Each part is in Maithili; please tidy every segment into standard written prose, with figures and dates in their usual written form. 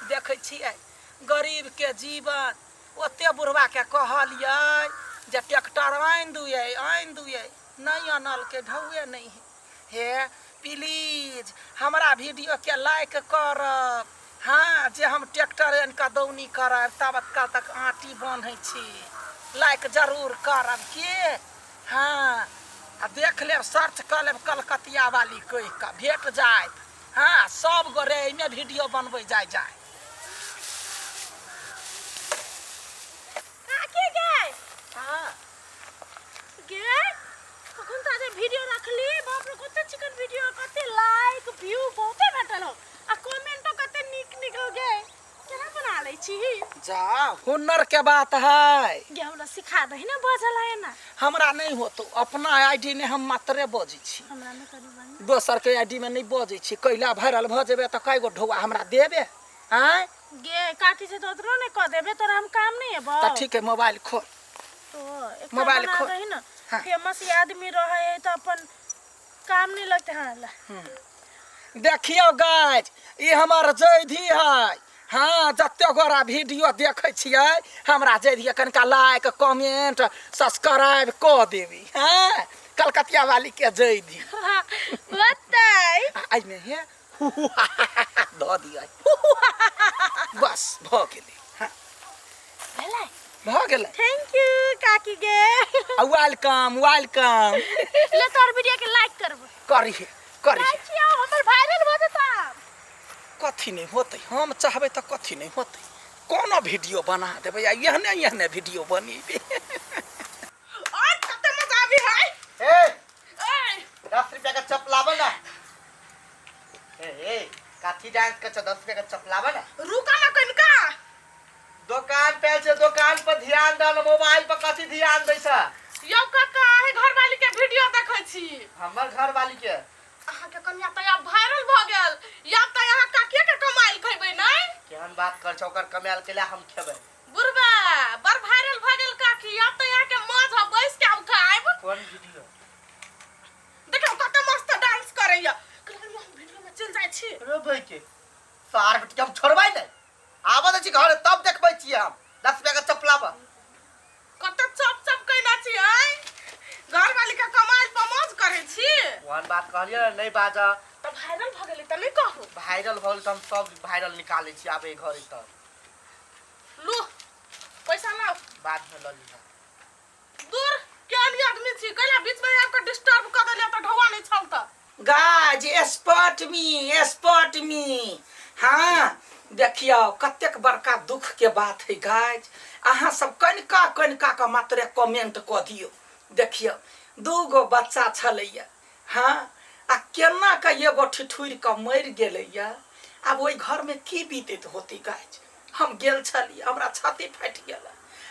देखै छियै गरीबके जीवन। ओते बुढ़बाके कहलियै जे ट्रैक्टर आनि दियै, आनि दियै, नहि अनलकै, ढौए नहि है। हे प्लीज हमरा वीडियोके लाइक करब। हाँ, जे हम ट्रैक्टर आनि कऽ दौनी करब, तब काल तक आँटी बान्है छी। लाइक जरूर करब की। हाँ, आ देख लेब, सर्च कऽ लेब कलकतिया वाली कहि कऽ भेट जायत। हाँ, सब गोरे एहिमे वीडियो बनबै जाय जाय। काकी गे। हाँ। गे, अखन ताजे वीडियो रखली, बाप रे कते चिकन वीडियो, कते लाइक व्यू बहुते भेटल हो आ कमेंटो कते नीक नीक हो गे। केना बना लै छी? जा, हुनर के बात है। गे हमरा सिखा दही ना बजल है ना। हमरा नहीं होतो, अपना आईडी ने हम मात्रे बजै छी। हमरा नहीं करी बन। दोसर के आईडी में नहीं बजै छी। कैला वायरल भ जेबे त कई गो ढौआ हमरा देबे? आँय? गे काकी से तो उतरो नहीं कह देबे, तोरा हम काम नहीं एबो। त ठीक है, मोबाइल खोल। तो एकटा मोबाइल बना खोल। दही ना। हाँ। फेमस आदमी रहे है तो अपन काम नहीं लगते। हाँ ला। देखियो गाइस, ई हमर जैधी है। हाँ, जते गोरा वीडियो देखै छियै हमरा जैधी कनिका लाइक कमेंट सब्सक्राइब कऽ देबी। हाँ, कलकतिया वाली के जैधी। बताई। आ एहिमे हे दऽ दियै, बस भऽ गेलै। हाँ। भेलै? भऽ गेलै। Thank you काकी गे। Welcome, welcome. ले तोर वीडियो के लाइक करबो। करिहे, करिहे। जाइ छियौ, हमर वायरल भऽ जेतौ। कथी नहि होतै, हम चाहबै तऽ कथी नहि होतै। कोनो वीडियो बना देबै आ एहने एहने वीडियो बनेबै। और कते मजा आबी है। ए, ए, 10 रुपया का चप्पल आबे ना। ए, ए, काथी डांस कर छौ? 10 रुपया का चप्पल आबे ना। रुका ना कनिका। दुकान पे छै, दुकान पर ध्यान दे, मोबाइल पर कथी ध्यान दै छ? यौ काका, अहे घरवाली के वीडियो देखै छी। हमर घरवाली के? अहाँके कन्या तऽ आब वायरल भऽ गेल, आब तऽ अहाँ काकिए के कमाइल खैबै नै? केहन बात कर छौ? ओकर कमायल के हम खेबै? बुढ़बा बड़ वायरल भऽ गेल काकी, आब तऽ अहाँके माछ बैस के आब खायब। कोन वीडियो? देखियौ कते मस्त डांस करैया। कहलियै हम वीडियो में चलि जाइ छी। रे भाई के सार बेटी के हम छोड़बै नै, आबऽ दै छी घर तब देखबै छियै हम। 10 रुपया के चप्पला पर कते चप चप कैना छी आँय, घरवाली के कमाइल पर मौज करै छी। ओहन बात कहलियै ने नहि बाजऽ। तऽ वायरल भऽ गेलै तऽ नहि कहू? वायरल भऽ गेल तऽ हम सब वायरल निकालै छी आबै घरे तब। लू पैसा लाउ। बाद में लऽ लिहऽ। दूर केहन आदमी छी, कैला बीच में आबि कऽ डिस्टर्ब कऽ देलियै तऽ ढौआ नहि छल तऽ। गाज स्पॉट मी, स्पॉट मी। हाँ देखियौ कतेक बड़का दुख के बात है गाज। अहाँ सब कनिका कनिका के मात्रे कमेंट कऽ दियौ। देखियौ दू गो बच्चा छलैया, हाँ, आ केना के एगो ठिठुरि के मरि गेलैया। आब ओहि घर में की बीतैत होतै गाज? हम गेल छली, हमरा छाती फाटि गेल।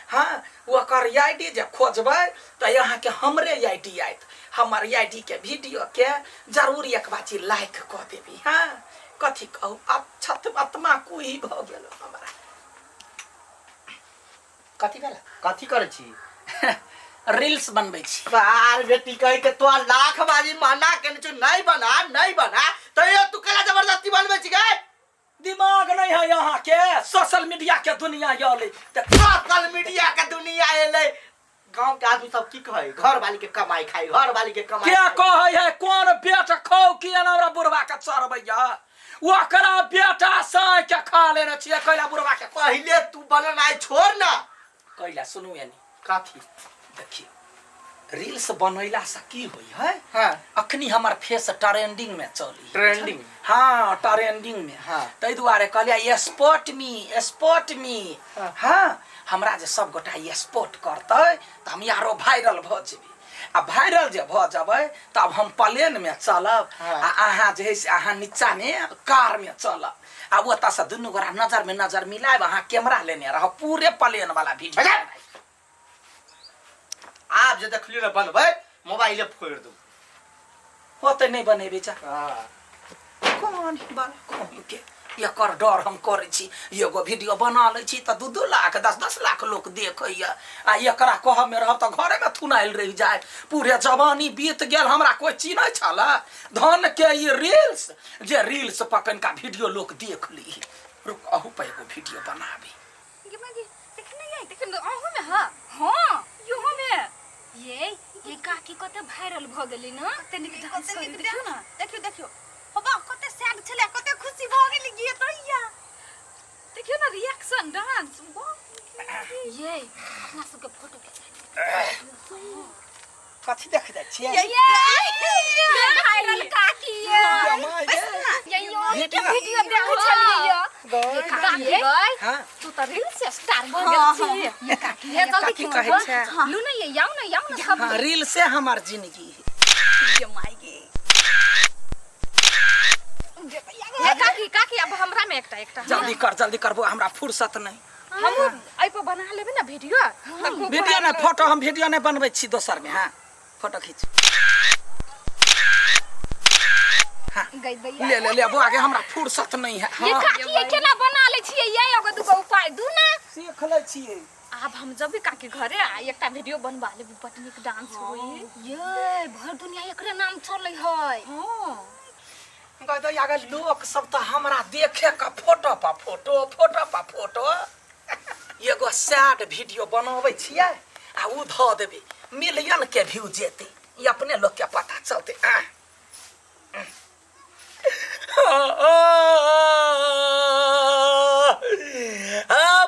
हाँ, ओकर I D जे खोजबै तऽ अहाँके हमरे I D आयत। हमर I D के वीडियो के जरूर एक बाची लाइक कऽ देबी। हाँ, कथी कहू, आब छत आत्मा कुही भऽ गेल हमरा। कथी भेल? कथी करै छी? रील्स बनबै छी। बार बेटी कहि के तोरा लाख बारी मना केने छौ, नहि बना, नहि बना, तैयो तू केला जबरदस्ती बनबै छी गे? दिमाग नहीं है यहाँ के, सोशल मीडिया के दुनिया एलै तऽ सोशल मीडिया के दुनिया एलै, गांव के आदमी सब की कहै? घर वाली के कमाई खाई, घर वाली के कमाई के खाई। कहै है? कोन बेट खौ की एना हमरा बुढ़वा के चढ़बैया? ओकरा बेटा साँय के खा लेने छियै, कैला बुढ़वा के पहिले तू बननाइ छोड़ ना। कैला सुनू एनी। कथी? देखियौ रील्स बनैला से की होइ है। हाँ। अखनी हमर फेस ट्रेंडिंग में चली। ट्रेंडिंग? हाँ, ट्रेंडिंग में। हाँ। ताहि दुआरे कहलियै स्पॉट मी, स्पॉट मी। हाँ। हाँ, हमरा जे सब गोटा स्पॉट करतै तऽ हम आरो वायरल भऽ जेबै। आ वायरल जे भऽ जेबै तब हम प्लेन में चलब। हाँ। आ अहाँ जे है से अहाँ नीचा में कार में चलब। आ ओतऽ से दुनू गोरा नजर में नजर मिलायब, अहाँ कैमरा लेने रहब, पूरे प्लेन वाला वीडियो। बजा। आब जे देखलियो ने बनबै, मोबाइले फोड़ि दू। होते नहि बनेबै जा। हाँ। कौन बा कौन के एकर डर हम करै छी। एगो वीडियो बना लै छी तऽ 2-2 लाख 10-10 लाख लोक देखैया, आ एकरा कहऽ में रहब तऽ घरे में थुनायल रहि जाय। पूरे जवानी बीत गेल, हमरा कोइ चिन्है छलै? धन के ई रील्स, जे रील्स पर कनिका वीडियो लोक देख ली। रुक अहू पर एगो वीडियो बनाबी। गे मागे देख नहीं आई देख न अहू में हां हां इहो में ये ये काकी कते वायरल भ गेली न कते नीक डांस कते करी नीक देखियो न। देखियो देखियो होबा कते सैड छलै, कते खुशी भ गेली गे तैया। देखियो न रिएक्शन डांस ये अपना सबके फोटो खिचा। कथी देख जाइ छियै? ये वायरल काकी ये ये ये यो के वीडियो देखै छलियै ये काकी गई। हां तू त रील से स्टार बन गेल छी ये काकी हे जल्दी काकी कहै छै। लू न ये याउ न याउ न सब। हां रील से हमार जिंदगी है। ये माय गे ये काकी काकी अब हमरा में एकटा एकटा जल्दी कर बौआ, हमरा फुर्सत नहीं। हम एहि पर बना लेबै न वीडियो त खूब वीडियो नहीं फोटो, हम वीडियो नहीं बनबै छी दोसर में। हां फोटो खींच। हाँ गई भैया ले ले ले बौआ के हमरा फुर्सत नहीं है। ये हाँ काकी ये केना बना ले छियै ये एगो दूगो उपाय दू ना सीख लै छियै। आब हम जब भी काकी घरे आ एकटा वीडियो बनवा लेबै बड नीक डांस होई ये भर दुनिया एकरे नाम चलै है। हां कहै आगे लोक सब तऽ हमरा देखे के फोटो पर फोटो, फोटो पर फोटो। एगो सैड वीडियो बनाबै छियै आ उ धऽ देबै, मिलियन के व्यू जेतै, ई अपने लोक के पता चलतै।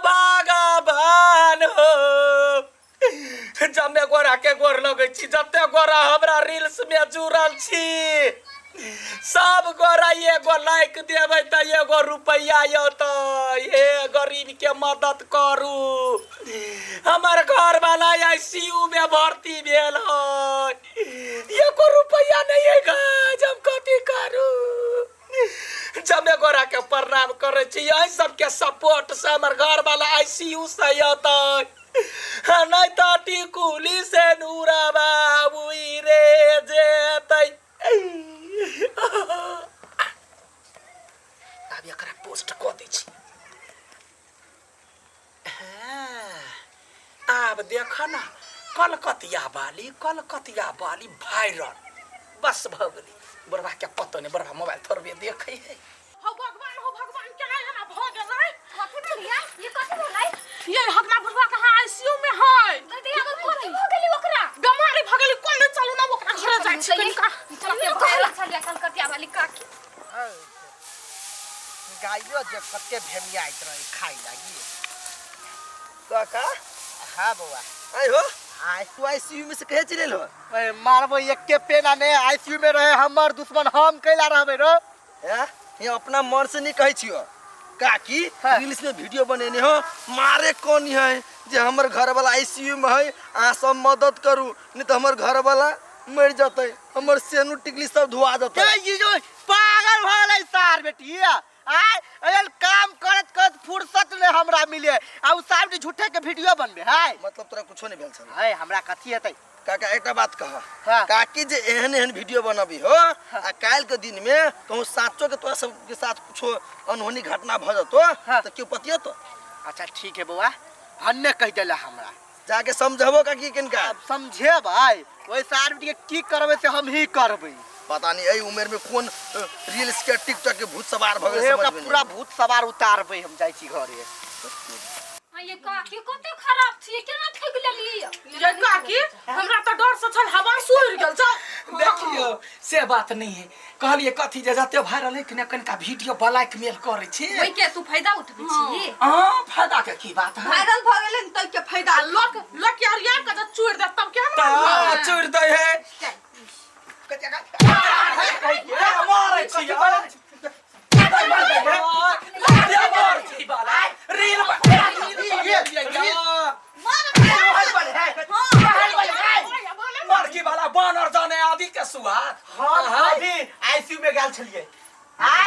भगवान हो, जमे गोरा के गोर लगै छी, जते गोरा हमरा रील्स में जुड़ल छी सब गोरा एगो लाइक देबै तऽ एगो रुपैआ अयतै। हे गरीब के मदद करू, हमर घर वाला आईसीयू में भर्ती भेल है, एको रुपैआ नहीं है गाज, हम कथी करू? जमे गोरा के प्रणाम करै छी, यही सबके सपोर्ट से हमर घर वाला आईसीयू से अयतै, नहीं तऽ टिकुली से नूरा बाबू रे जेतै। आब एकरा पोस्ट कऽ दै छी। आब देख न कलकतिया बाली वायरल बस भऽ गेलै। बुढ़बा के पतो नहि, बुढ़बा मोबाइल थोड़बे देखै है। हो भगवान केना एना भ गेलै? कथी भेलै ये कथी भेलै? ये हगना बुढ़बा कहाँ आईसीयू में है। दीदी अगर कथी भ गेलै ओकरा? बीमारी भ गेलै कोन नहि चलू ना ओकरा घरे जाइ छी कनिका। चलू कहला छलियै कलकतिया वाली काकी। गाइयो जे कते भेमियाइत रहे खाइ लागी। काका हां बौआ आइ हो आइ तू आईसीयू में से कहे चलल हो? ए मारबो एके पेना ने आईसीयू में रहे हमर दुश्मन, हम कैला रहबै रो? हैं ये अपना मन से नहीं कहै छियो काकी। हाँ। रील्स में वीडियो बनेने हो, मारे कोनी है जे हमर घर वाला आईसीयू में है, अहाँ सब मदद करू नहीं तो हमर घर वाला मर जतै, हमर सेनू टिकली सब धुआ जतै। ए ई जो पागल भ गेलै सार बेटिया। आय अयल काम करत करत फुर्सत ने हमरा मिले आ उ साहब जे झूठे के वीडियो बनबे है। मतलब तोरा कुछो नहीं भेल छल? है हमरा कथी हेतै काका? एकटा बात कह। हाँ। काकी जे एहन एहन वीडियो बनाबी हो आ काल्हि के दिन में कहूँ साचो के तोरा सब के साथ कुछो अनहोनी घटना भ जतो। हाँ। तो क्यों पतियतो? अच्छा ठीक है बौआ, हन्ने कह देला हमरा, जाके समझबो काकी किनका। अब समझे भाई ओइ सार के की करबै से हम ही करबै। पता नहीं एहि उमेर में कोन रील्स के टिकटॉक के भूत सवार भ गेल, ओकरा समझ में पूरा भूत सवार उतारबै हम जाइ छी घरे। ये काकी कते खराब छी, केना ठकि लेली? ये काकी हमरा त डर से छल हवा सुर गेल छ। देखियो से बात नहीं है, कहलिए कथी जे जते वायरल है कि ने कनिका वीडियो ब्लैकमेल करै छी। ओइ के तू फायदा उठबै छी? हां फायदा के की बात है? वायरल भ गेलै न तब के फायदा। लोक लोक यार यार के चोर दे तब के ता हमरा चोर दै है। मारै छी रील मरकी वाला बानर जाने आदि के सुआद। हम अभी आईसीयू में गेल छलियै।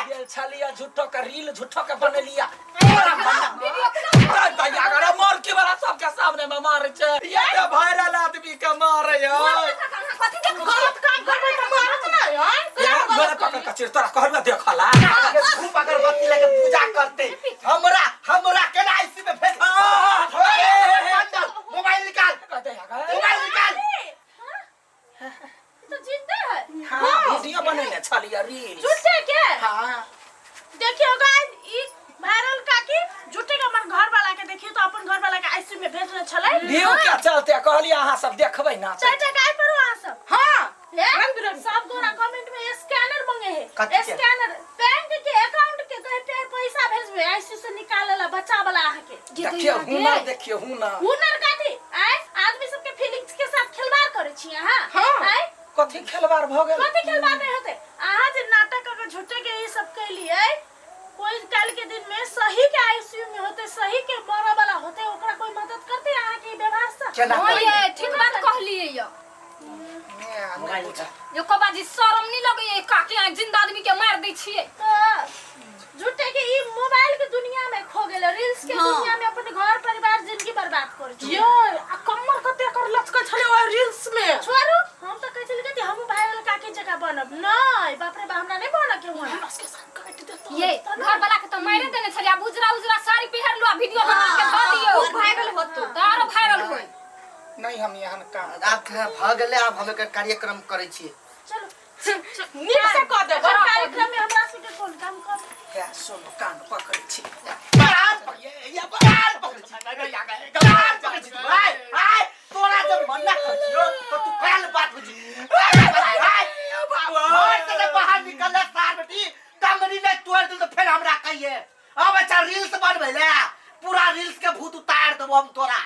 गेल छलियै झूठो के रील झूठो के बनेलिया। मरकी वाला सबके सामने में मारै छै, ये तऽ वायरल आदमी के मारै है। गलत काम करबै त मारत नै है। यार गलत पकड़ के चिर तोरा कहलु देखला धूप अगरबत्ती लेके पूजा करते हमरा हमरा केना आईसीयू में भेज। मोबाइल निकाल, मोबाइल निकाल। तो जिंदा है। हां वीडियो बनेने छलियै रील झूठे के। हां देखियो गाइस ई वायरल व्यू के चलते कहलिए अहाँ सब देखबै ना। चारि टा गाय पड़ो अहाँ सब। हां। ले रंग बिरंग। सब गोरा कमेंट में स्कैनर मांगे है। कथी के? स्कैनर बैंक के अकाउंट के कहे पे पैसा भेजबे आईसीयू से निकाले ला बच्चा वाला अहाँ के। देखियो हुनर, देखियो हुनर। हुनर कथी? आय आदमी सबके फीलिंग्स के साथ खिलवाड़ करे छी अहाँ। हाँ। आय कथी खिलवाड़ भ गेल? कथी खिलवाड़ नहीं होते? अहाँ जे नाटक क के झूठे के ई सब कैलिए, कोई कल के दिन में सही के आईसीयू में होते, सही के मरे वाला होते, ओकरा कोई मदद करते अहाँ के ई व्यवहार से? केना हाँ करतै? ये ठीक बात कहलिए यो। नहि बुझल। यो कबाजी शरम नहीं लगे काके अहाँ जिंदा आदमी के मार दै छियै। तो झूठे के ई मोबाइल के दुनिया में खो गेल, रील्स के हाँ। दुनिया में अपन घर परिवार जिंदगी बर्बाद कर छी। ये आ कमर कते कर लचकल छले ओइ रील्स में। छोड़ू, हम तो कहै छलियै कि हमहूँ वायरल काकी जकाँ बनब। नहीं बाप रे बाप, हमरा नहीं बनऽ के हुआ। हमरा सबके संग काटि देतौ। ये घर वाला के तो मारे देने छलियै, आब उजरा उजरा साड़ी पहिरलु आ वीडियो बना के धऽ दियौ। वायरल होतो। तऽ आरो वायरल होय। नहीं हम एहन काम आब भऽ गेलै, आब हम एकर कार्यक्रम करै छी। चलो नीक से कऽ देबै। एकर कार्यक्रम में हमरा सबके कोन काम कर? हे सुनु, कान पकड़ै छी। कान पकड़ै छी, कान पकड़ै छी, कान पकड़ै छी। आय आय तोरा जब मना कर छियो तो तू काल बात बुझी। आय घर से जब बाहर निकल सार बेटी टंगरी ने तोड़ दिल तो फिर हमरा कहिए। अब अच्छा रील्स बनबै ले, पूरा रील्स के भूत उतार देबो हम तोरा।